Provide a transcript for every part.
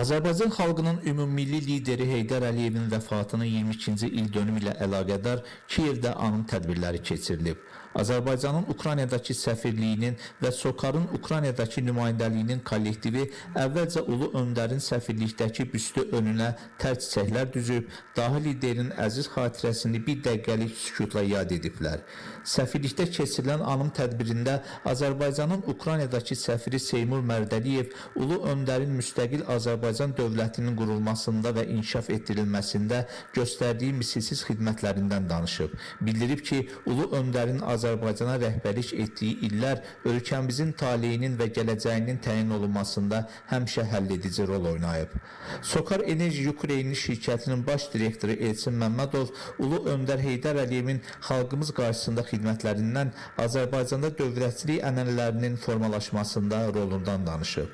Azərbaycan xalqının ümummilli lideri Heydər Əliyevin vəfatının 22-ci il dönümü ilə əlaqədar Kiyevdə anım tədbirləri keçirilib. Azərbaycanın Ukraynadakı səfirliyinin və SOCAR-ın Ukraynadakı nümayəndəliyinin kollektivi əvvəlcə Ulu Öndərin səfirlikdəki büstü önünə tər çiçəklər düzüb, dahi liderin əziz xatirəsini bir dəqiqəlik sükutla yad ediblər. Səfirlikdə keçirilən anım tədbirində Azərbaycanın Ukraynadakı səfiri Seymur Mərdəliyev Ulu Öndərin müstəqil Azərbaycan dövlətinin qurulmasında və inkişaf etdirilməsində göstərdiyi misilsiz xidmətlərindən danışıb. Bildirib ki, Ulu Öndərin Azərbaycana rəhbərlik etdiyi illər ölkəmizin taleyinin və gələcəyinin təyin olunmasında həmişə həlledici rol oynayıb. SOCAR Energy Ukraine şirkətinin baş direktoru Elçin Məmmədov Ulu Öndər Heydər Əliyevin xalqımız qarşısında xidmətlərindən, Azərbaycanda dövlətçilik ənənələrinin formalaşmasında rolundan danışıb.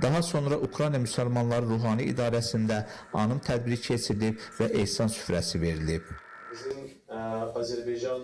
Daha sonra Ukrayna Müsəlmanları Ruhani İdarəsində anım tədbiri keçirilib və ehsan süfrəsi verilib. Bizim Azerbaycan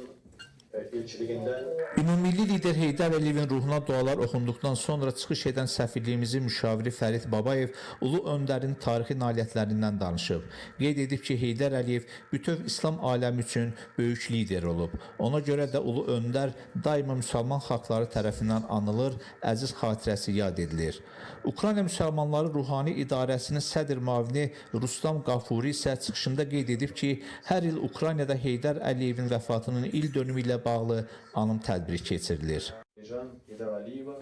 elçiliğinden Ümummilli lider Heydər Əliyevin ruhuna dualar oxunduqdan sonra çıxış edən səfirliyimizin müşaviri Fərid Babayev Ulu Öndərin tarixi nailiyyətlərindən danışıb. Qeyd edib ki, Heydər Əliyev bütöv İslam aləmi üçün böyük lider olub. Ona görə də Ulu Öndər daima müsəlman xalqları tərəfindən anılır, əziz xatirəsi yad edilir. Ukrayna Müsəlmanları Ruhani İdarəsinin sədr müavini Rustam Qafuri isə çıxışında qeyd edib ki, hər il Ukraynada Heydər Əliyevin vəfatının il dönümü ilə bağlı anım tədbiri keçirilir. Azerbaycan Heydara Aliyeva.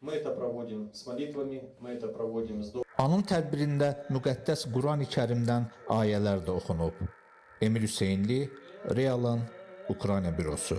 Мы это проводим с молитвами, мы это проводим с Anım tədbirində müqəddəs Qurani-Kərimdən ayələr də oxunub. Emil Hüseynli, Realın Ukrayna bürosu.